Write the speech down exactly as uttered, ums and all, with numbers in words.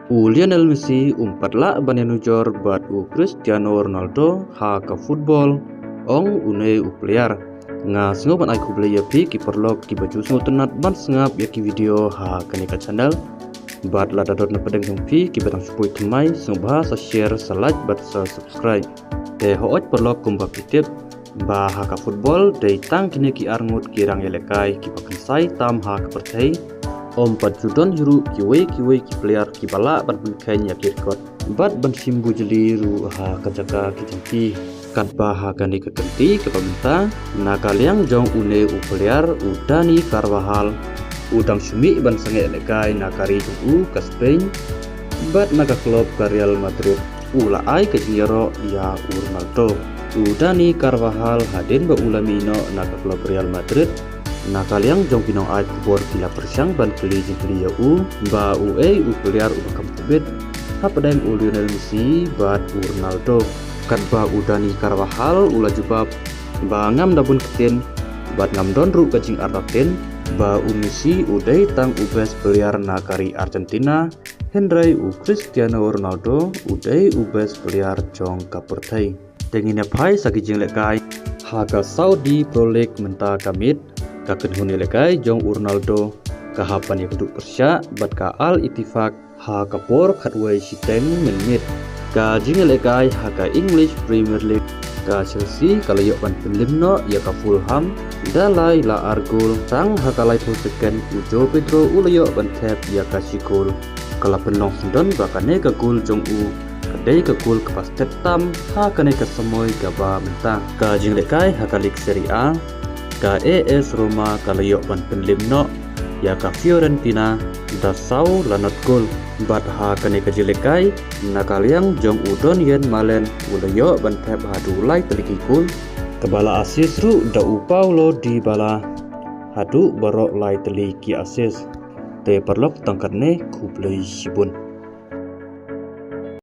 U Lionel Messi um pat lah ban ïanujor bad u Cristiano Ronaldo ha ka football, ong une u player. Nga sngew ban ai khublei ïa phi ki paralok kiba ju sngewtynnat ban sngap ïa ki video ha kane ka channel. Bad lada don na pdeng jong phi kiba dang shu poi thymmai, sngewbha sa share, sa like bad sa subscribe. Te hooid paralok, kumba phi tip ba ha ka football dei tang kine ki arngut ki rangïalehkai kiba kynsai tam ha ka pyrthei. Ym pat ju don hi ruh kiwei kiwei ki player kiba lah ban pynkheiñ ïa ki record bad ban shim bujli ruh ha ka jaka ki jong ki. Katba ha kane ka kynti kaba mynta, na ka liang jong une u player u Dani Carvajal, u dang shu mih ban sangeh lehkai na ka ri jong u ka Spain bad na ka club ka Real Madrid, u la ai ka jingïaroh ïa u Ronaldo. U Dani Carvajal, hadien ba u la mih noh na ka club Real Madrid, na ka liang jong ki nongai khubor ki la pyrshang ban kylli jingkylli ïa u ba uei u player uba kham tbit hapdeng u Lionel Messi bad u Ronaldo. Katba u Dani Carvajal u la jubab ba ngam da bun ktien bad ngam don ruh ka jingartatien ba u Messi u dei tang u best player na ka ri Argentina, hynrei u Cristiano Ronaldo u dei u best player jong ka pyrthei. Te ngin ïa phai sa ki jinglehkai. Ha ka Saudi Pro League mynta ka miet, ka kynhun ïalehkai jong u Ronaldo ka hap ban ïakynduh pyrshah bad ka Al Ettifaq ha ka por khatwei shiteng mynmiet. Ka jingïalehkai ha ka English Premier League, ka Chelsea ka la ïoh ban pynlip noh ïa ka Fulham da lai la ar gol. Tang ha ka laiphew second u Joao Pedro u la ïoh ban thep ïa ka shi gol. Ka la pynlong syndon ba kane ka gol jong u ka dei ka gol kaba stet tam ha kane ka samoi kaba mynta. Ka jinglehkai ha ka League Serie A, ka A S Roma ka la ïoh ban pynlip noh ïa ka Fiorentina da saw la nod gol. Bad ha kane ka jinglehkai, na ka liang jong u Donyell Malen u la ïoh ban thep haduh lai tylli ki gol, kaba la assist ruh da u Paulo Dybala haduh baroh lai tylli ki assist. Te paralok, tang katne, khublei shibun.